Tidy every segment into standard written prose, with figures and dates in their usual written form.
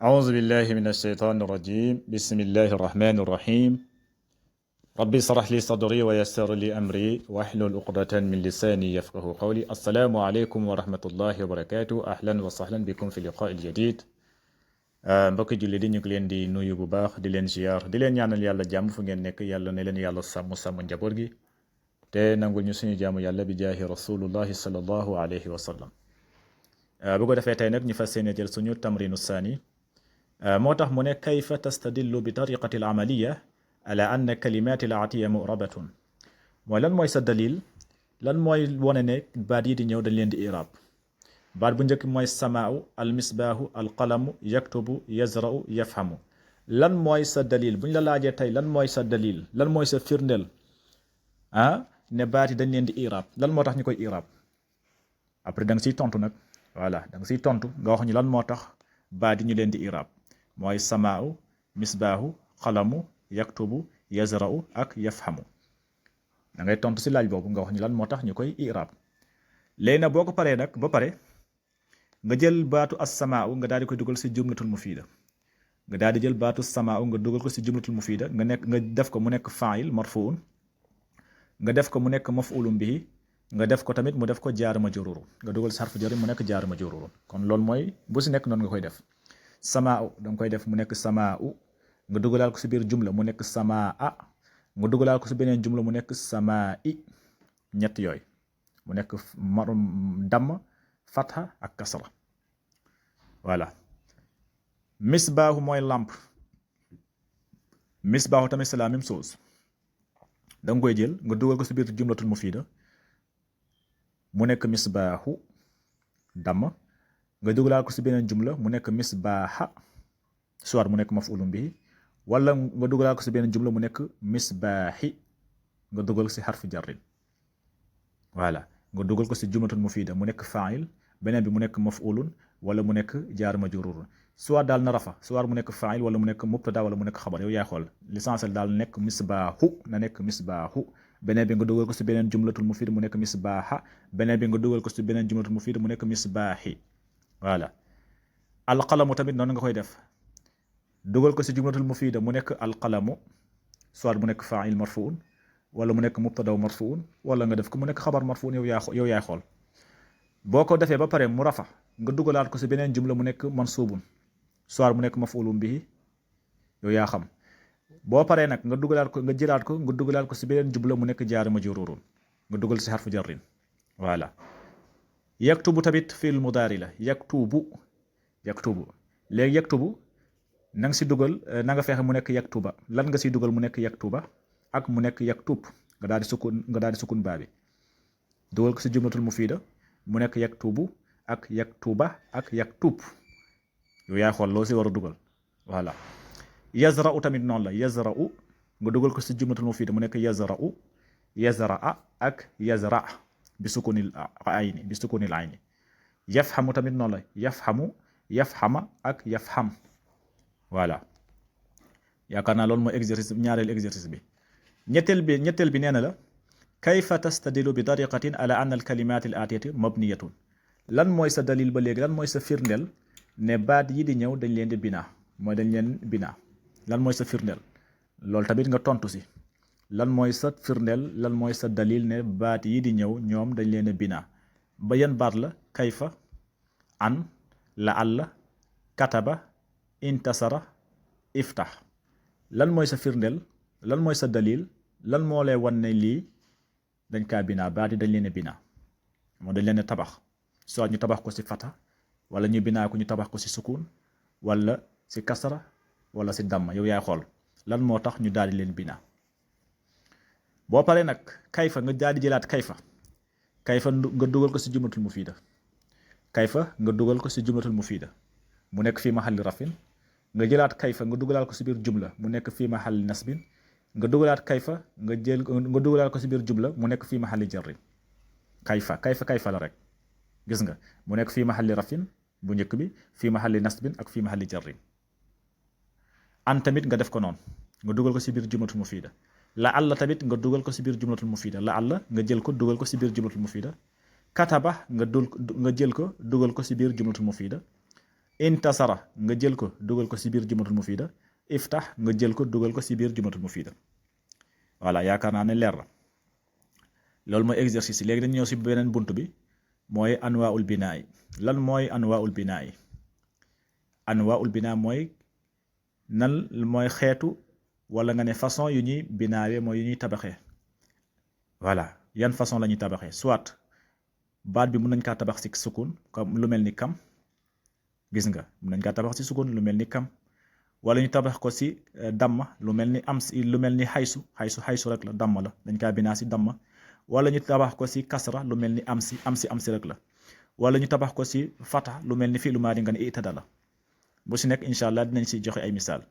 أعوذ بالله من الشيطان الرجيم بسم الله الرحمن الرحيم ربي اشرح لي صدري ويسر لي أمري واحلل عقدة من لساني يفقه قولي السلام عليكم ورحمة الله وبركاته أهلا وسهلا بكم في اللقاء الجديد mbokki julli di ñu ngi leen di nuyu bu baax di leen ziar di leen ñaanal yàlla jàmm fu ngeen nekk yàlla ne leen yàlla sàmm njaboot gi te nangul ñu suñu jaamu yàlla bi jaahi rasulullahi sallallahu alayhi wa sallam bu ko defee tey nag ñu fas yéene jël suñu tamrinu saani moo tax mu ne kayfa tastadillu bi tariqati al amaliya ala anna kalimaati al aatiya murabatun mooy lan mooy sa dalil lan mooy wone ne baat yi di ñëw dañ leen di iraab baat bu njëkk mooy samaau al misbaahu al qalamu yaktubu yazra'u yafhamu lan mooy sa dalil bu ñu la laajee tey lan mooy sa dalil lan mooy sa firndeel ne baat yi dañ leen di iraab lan moo tax ñu koy iraab après da nga siy tontu nag voilà da nga siy tontu nga wax ñu lan moo tax baat yi ñu leen di iraab mooy samaau misbaahu qalamu yaktubu yazra'u ak yafhamu da ngay tontu si laaj boobu nga wax ñu lan moo tax ñu koy iraab léegi nag boo ko paree nag ba pare nga jël baatu as-samaau nga daal di koy dugal si jumlatul mufiida nga daal di jël baatu samaau nga dugal ko si jumlatul mufiida nga def ko mu nekk fa'il marfuun nga def ko mu nekk maf'ulun bihi nga def ko tamit mu def ko jaar majruur nga dugal si harfu jar mu nekk jaar majruur kon loolu mooy bu si nekk noonu nga koy def samaau da nga koy def mu nekk samaau nga dugalaal ko si biir jumla mu nekk samaa nga dugalaal ko si beneen jumla mu nekk samaa'i ñett yooyu mu nekk damm fatha ak kasra voilà misbaahu mooy lampe misbaahu tamit c'est la même chose da nga koy jël nga dugal ko si biir jumlatul mufiida mu nekk misbaahu damm nga dugalaal ko si beneen jumla mu nekk misbaaha soit mu nekk maf'ulun bihi wala nga dugalaal ko si beneen jumla mu nekk misbaahi nga dugal ko si harfu jarrin voilà nga dugal ko si jumlatul mufiida mu nekk fa'il beneen bi mu nekk maf'ulun wala mu nekk jaar majruur soit daal na rafa soit mu nekk fa'il wala mu nekk mubtada wala mu nekk xabar yow yaay xool l'essentiel daal nekk misbaahu na nekk misbaahu beneen bi nga dugal ko si beneen jumlatul mufiida mu nekk misbaaha beneen bi nga dugal ko si beneen jumlatul mufiida mu nekk misbaahi voilà alqalamu tamit noonu nga koy def dugal ko si jumlatul mufiida mu nekk alqalamu soit mu nekk fa'il marfuun wala mu nekk mubtada marfuun wala nga def ko mu nekk xabar marfuun yow yaay xool boo ko defee ba pare mu rafa nga dugalaat ko si beneen jumla mu nekk mansuubun soit mu nekk maf'ulun bihi yow yaa xam boo paree nag nga dugalaat ko nga jëlaat ko nga dugalaat ko si beneen jumla mu nekk jaar majruurun nga dugal si harfu jarrin voilà yaktubu tamit fi'l mudaari la yaktubu léegi yaktubu na nga si dugal na nga fexe mu nekk yaktuba lan nga siy dugal mu nekk yaktuba ak mu nekk yaktub nga daal di sukun baa bi dugal ko si jumlatul mufiida mu nekk yaktubu ak yaktuba ak yaktub yow yaa xool loo si war a dugal voilà yazra'u tamit noonu la yazra'u nga dugal ko si jumlatul mufiida mu nekk yazra'a ak yazra' bi sukunil ayni yafhamu tamit noonu la yafhama ak yafham voilà yaakaar naa loolu mooy exercice ñaareelu exercice bi ñetteel bi nee na la kayfa tastadilu bi tariqatin ala anna al kalimat al atiyati mabniyatun lan mooy sa dalil ba léegi lan mooy sa firndeel ne baat yi di ñëw dañ leen di binaa mooy dañ leen binaa lan mooy sa firndeel loolu tamit nga tontu si lan mooy sa firndeel lan mooy sa dalil ne baat yi di ñëw ñoom dañ leen di binaa ba yan baat la kayfa an la'alla kataba intasara iftah lan mooy sa firndeel lan mooy sa dalil lan moo lay wan ne lii dañ kaa binaa baat yi dañ leen a binaa moo dañ leen a tabax soit ñu tabax ko si fata wala ñu binaa ko ñu tabax ko si sukun wala si kasara wala si damma yow yaay xool lan moo tax ñu daal di leen binaa boo paree nag kayfa nga daal di jëlaat kayfa nga dugal ko si jumlatul mufiida kayfa nga dugal ko si jumlatul mufiida mu nekk fii mahalli rafin nga jëlaat kayfa nga dugalaat ko si biir jumla mu nekk fii mahalli nasbin nga dugalaat kayfa nga dugalaat ko si biir jumla mu nekk fii mahalli jarrin kayfa la rek gis nga mu nekk fii mahalli rafin bu njëkk bi fii mahalli nasbin ak fii mahalli jarrin an tamit nga def ko noonu nga dugal ko si biir jumlatul mufiida la alla tamit nga dugal ko si biir jumlatul mufiida la alla nga jël ko dugal ko si biir jumlatul mufiida kataba nga jël ko dugal ko si biir jumlatul mufiida intasara nga jël ko dugal ko si biir jumlatul mufida iftah nga jël ko dugal ko si biir jumlatul mufida voilà yaakaar naa ne leer na loolu mooy exercice yi léegi dañu ñëw si beneen bunt bi mooy anwaul binaa yi lan mooy anwaul binaa yi anwaul binaa mooy nan mooy xeetu wala nga ne façon yu ñuy binaawe mooy yu ñuy tabaxee voilà yan façon la ñuy tabaxee soit baat bi mun nañ kaa tabax si sukun comme lu mel ni kam gis nga mun nañ kaa tabax si sukun lu mel ni kam wala ñu tabax ko si damma lu mel ni am si lu mel ni xaysu rek la damma la dañ kaa binaa si damma wala ñu tabax ko si kasra lu mel ni am si rek la wala ñu tabax ko si fata lu mel ni fii lu maa di nga ne itada la bu si nekk incha allah dinañ si joxe ay misaal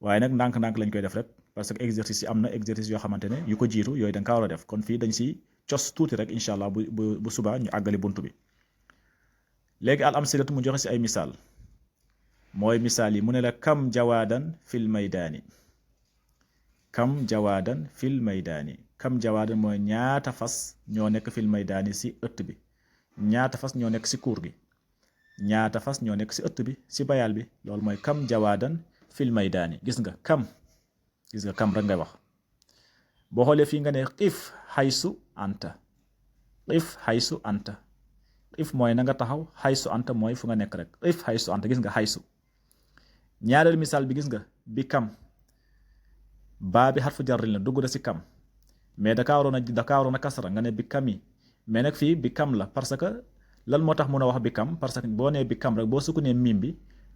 waaye nag ndànk-ndànk lañ koy def rek parce que exercice yi am na exercice yoo xamante ne yu ko jiitu yooyu da nga kaa war a def kon fii dañ si cos tuuti rek incha allah bu subaa ñu àggali bunt bi léegi al amsilatu mu joxe si ay misaal mooy misaal yi mu ne la kam jawaadan fil maydaani kam jawaadan fil maydaani kam jawaadan mooy ñaata fas ñoo nekk fil maydaani si ëtt bi ñaata fas ñoo nekk si kuur gi ñaata fas ñoo nekk si ëtt bi si bayaal bi loolu mooy kam jawaadan fil maydaani gis nga kam rek ngay wax boo xoolee fii nga ne qif xaysu anta qif xaysu anta qif mooy na nga taxaw xaysu anta mooy fu nga nekk rek qif xaysu anta gis nga xaysu ñaareel misaal bi gis nga bi kam baa bi xarfu jarrin la dugg na si kam mais dakaa waroon a kasra nga ne bi kam yi mais nag fii bi kam la parce que lan moo tax mun a wax bi kam parce que boo nee bi kam rek boo sukkunee mim bi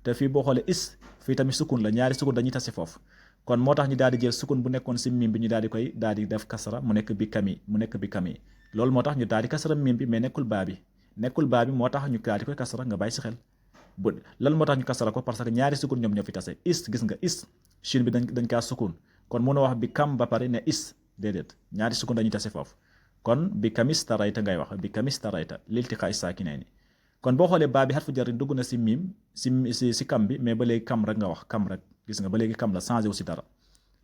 te fii boo xoolee is fii tamit sukun la ñaari sukun dañuy tase foofu kon moo tax ñu daal di jël sukun bu nekkoon si mim bi ñu daal di koy daal di def kasra mu nekk bi kami loolu moo tax ñu daal di kasra mim bi mais nekkul baa bi moo tax ñu daal di koy kasra nga bàyyi si xel bu lan moo tax ñu kasra ko parce que ñaari sukun ñoom ñoo fi tase is gis nga is shin bi dañ kaa sukun kon mun a wax bi kam ba pare ne is déedéet ñaari sukun dañuy tase foofu kon bi kamis tarayta ngay wax bi kamis tarayta liltiqaa saakinayni kon boo xoolee baa bi xarfu jarri dugg na si miim si kam bi mais ba léegi kam rek nga wax kam rek gis nga ba léegi kam la changé wu si dara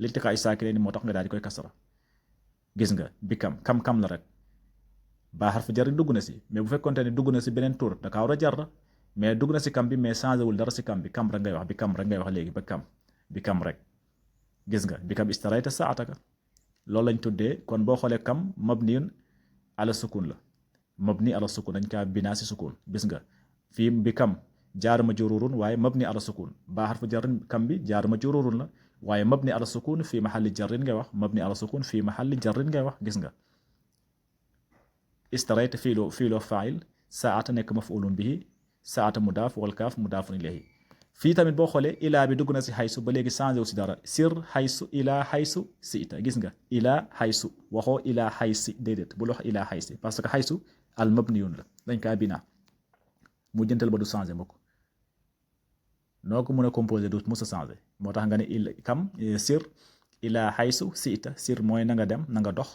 liltiqaa saakinayni moo tax nga daal di koy kasara gis nga bi kam la rek baa xarfu jarri dugg na si mais bu fekkonte ne dugg na si beneen tur da kaa war a jar mais dugg na si kam bi mais changé wul dara si kam bi kam rek ngay wax bi kam rek ngay wax léegi bi kam rek gis nga bi kam istarayta saataka loolu lañ tuddee kon boo xoolee kam mabniyun ala sukun la mabni ala sukun dañ kaa binaa si sukun gis nga fii bi kam jaar majrurun waaye mabni ala sukun baa xarfu jarrin kam bi jaar majrurun la waaye mabni ala sukun fii mahalli jarrin ngay wax mabni ala sukun fii mahalli jarrin ngay wax gis nga istarayta fiiloo fail saata nekk mafulun bihi saata mudaaf wal kaaf mudaafun ilayhi fii tamit boo xoolee ilaa bi dugg na si xaysu ba léegi changé wu si dara sir xaysu ilaa xaysu siita gis nga ilaa xaysu waxoo ilaa xaysi déedéet bul wax ilaa xaysi parce que xaysu al mabniyun la dañ kaa binaa mu jëntal ba du changé mukk noo ko mën a composé du mos a changé moo tax nga ne kam sir ilaa xaysu siita sir mooy na nga dem na nga dox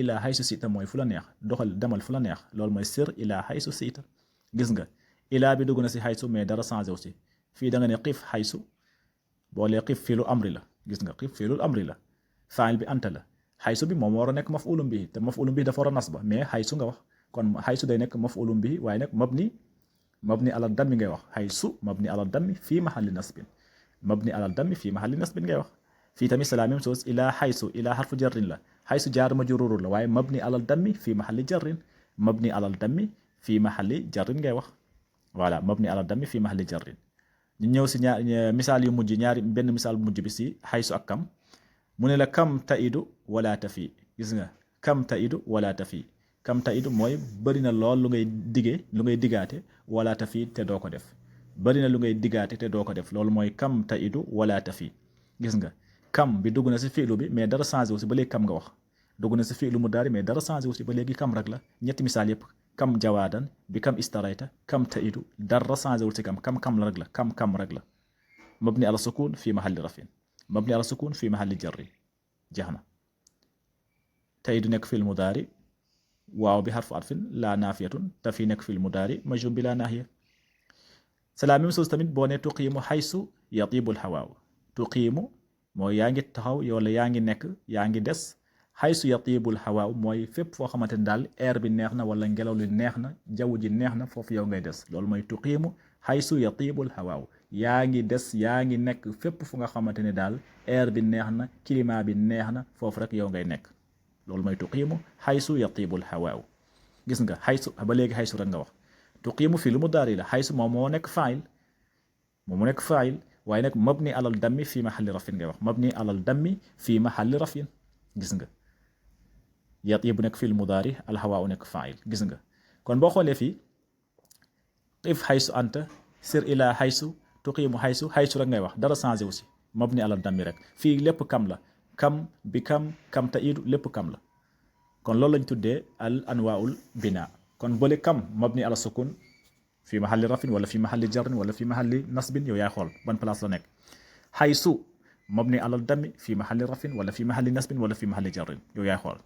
ilaa xaysu siita mooy fu la neex doxal demal fu la neex loolu mooy sir ilaa xaysu siita gis nga ilaa bi dugg na si xaysu mais dara changé wu si fii da nga ne xiif xaysu boo lee xiif fiilu amri la gis nga xiif fiilul amri la faayil bi anta la xaysu bi moom war a nekk mafulum bi te mafulum bi dafa war a nasba mais xaysu nga wax kon xaysu day nekk mafulum bi waaye nag mabni ala dammi ngay wax xaysu mabni ala dammi fii mahalli nasbin mabni ala dammi fii mahalli nasbin ngay wax fii tamit c'est la même chose ilaa xaysu ilaa xarfu jarrin la xaysu jaar majruurun la waaye mabni ala dammi fii mahalli jarrin mabni ala dammi fii mahalli jarrin ngay wax voilà mabni ala dammi fii mahalli jarrin ñu ñëw si misaal yu mujj benn misaal bu mujj bi si xaysu ak kam mu ne la kam taidu wala tafi gis nga kam taidu wala tafi kam taidu mooy bëri na lool lu ngay digaate wala tafi te doo ko def bëri na lu ngay digaate te doo ko def loolu mooy kam taidu wala tafi gis nga kam bi dugg na si fiilu bi mais dara changé wu si ba léegi kam nga wax dugg na si fiilu mu daari mais dara changé wu si ba léegi kam rek la ñetti misaal yëpp kam jawaadan bi kam istarayta kam taidu dara changé wul si kam la rek la kam rek la mabni ala sukun fi mahalli rafin mabni ala sukun fi mahalli jarri jeex na taidu nekk fil mudaari waaw bi xarfu atfin laa naafiyatun te fii nekk fil mudaari majzum bi laa naahiya c'est la même chose tamit boo ne tuqiimu xaysu yatibul hawaaw tuqiimu mooy yaa ngi taxaw wala yaa ngi nekk yaa ngi des xaysu yatibul hawaaw mooy fépp foo xamante ne daal air bi neex na wala ngelaw li neex na jaww ji neex na foofu yow ngay des loolu mooy tuqiimu haysu yatibul hawaaw yaa ngi des yaa ngi nekk fépp fu nga xamante ne daal air bi neex na climat bi neex na foofu rek yow ngay nekk loolu mooy tuqiimu haysu yatibul hawaaw gis nga haysu ba léegi haysu rek nga wax tuqiimu fii lu mu daari la haysu moom moo nekk faayil moom moo nekk faayil waaye nag mabni alal dammi fii mahalli rafin ngay wax mabni alal dammi fii mahalli rafin gis nga yatibu nekk fii lu mudaari alhawaa nekk faayil gis nga kon boo xoolee fii qif haysu anta sir ila haysu tuqiimu haysu rek ngay wax dara changé aussi mabni alal dammi rek fii lépp kam la kam bi kam ta idu lépp kam la kon loolu lañ tuddee al anwaul bina kon boole kam mabni ala sukun fii mahalli rafin wala fii mahalli jarrin wala fii mahalli nasbin yow yaay xool ban place la nekk haysu mabni alal dammi fii mahalli rafin wala fii mahalli nasbin wala fii mahalli jarrin yow yaay xool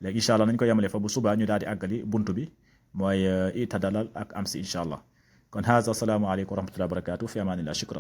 léegi incha allah nañ ko yemale fa bu subaa ñu daal di àggali buntu bi mooy itadalal ak am si incha allah kon haza assalaamu aleykum wa rahmatullahi wa barakatuh fi amaanillah shukran